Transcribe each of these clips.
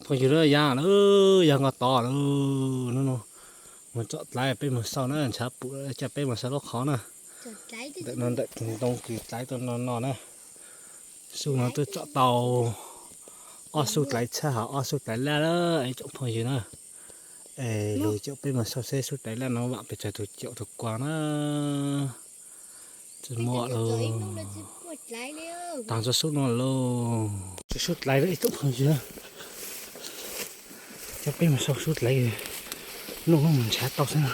Phooj ywg, yav lawm, yav nkaus tod lawm. Hnub no mus tsom dlaiv, peb mus xauj na, ntshav pum, cia peb mus xauj lub qhov na. Ntawm no ntawm tus ntoo kws dlaiv tuaj no no na. Xub no twb tsom tau ob xub dlaiv tshab hos ob xub dlaiv laj lawm ib tsoom phooj ywg na. Es lug coj peb mus xauj seb xub dlaiv laj no vam pes tsawg tus caum tus kua na. Tsis muaj lawm. Taag txug xub no lawm. Txug xub dlaiv lawm ib tsoom phooj ywg. Coj peb mus xauj xub dlaiv, noj hnub mus ntshav tau xwb na.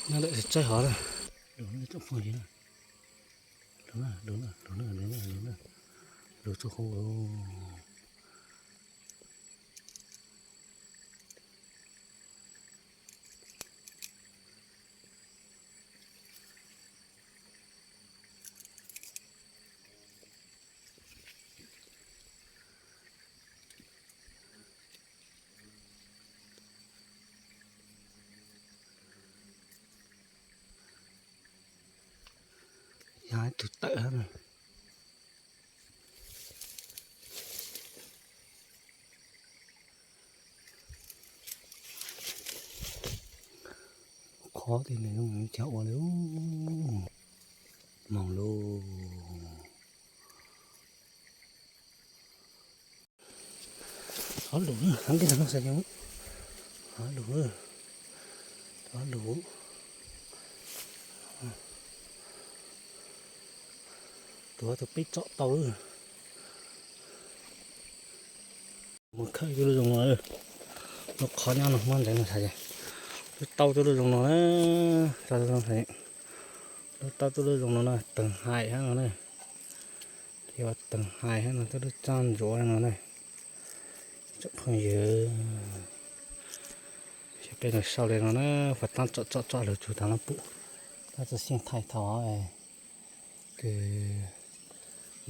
Nyob ntawm tsaib hov na. Ib tsoom phooj ywg, lug na, lug na, lug na, lug na, lug na, lug txug hauv lawm. Yog ib tug tawm hab na. Qhov twg nws zoo li cas ua li. Moog lauj. Ob lug, hab kiag no xav, ob lug, ob lug. Tus, tus peb tsom tau lawm. Mus khawb cov lub zoo no, lub qhov nyob no muab ntawd no xav, lub taub cov lub zoo no na, lub taub cov lub zoo no na, teeg hais hab no na, yog teeg hais hab no, cov lub txaj ntsuav no na. Tsoom phooj ywg, peb los sau li no na, fas taab tsom tsom tsom lug txug taag no pum, tab tsi xyeej thaij thaum kws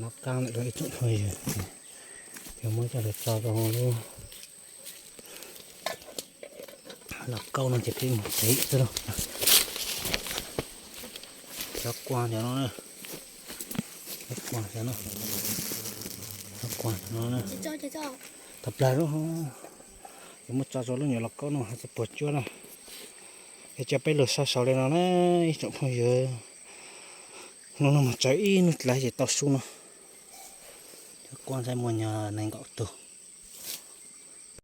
lov kaub ntawm ib tsoom phooj ywg, yog muab coj lug tso rau lub lov kaub no ces peb mus tsev xwb lauj. Cov kua ntawm no, cov kua ntawm no, cov kua ntawm no, tag plag lub, ces muab tso rau lub nyuam lov kaub no hab tsi puas cuab na. Es coj peb lug sau sau li no na ib tsoom phooj ywg. Hnub no mus tsaws ib hnub dlaiv ces tau xub no. Cov kua ntawd muaj nyuag nees nkaum tug.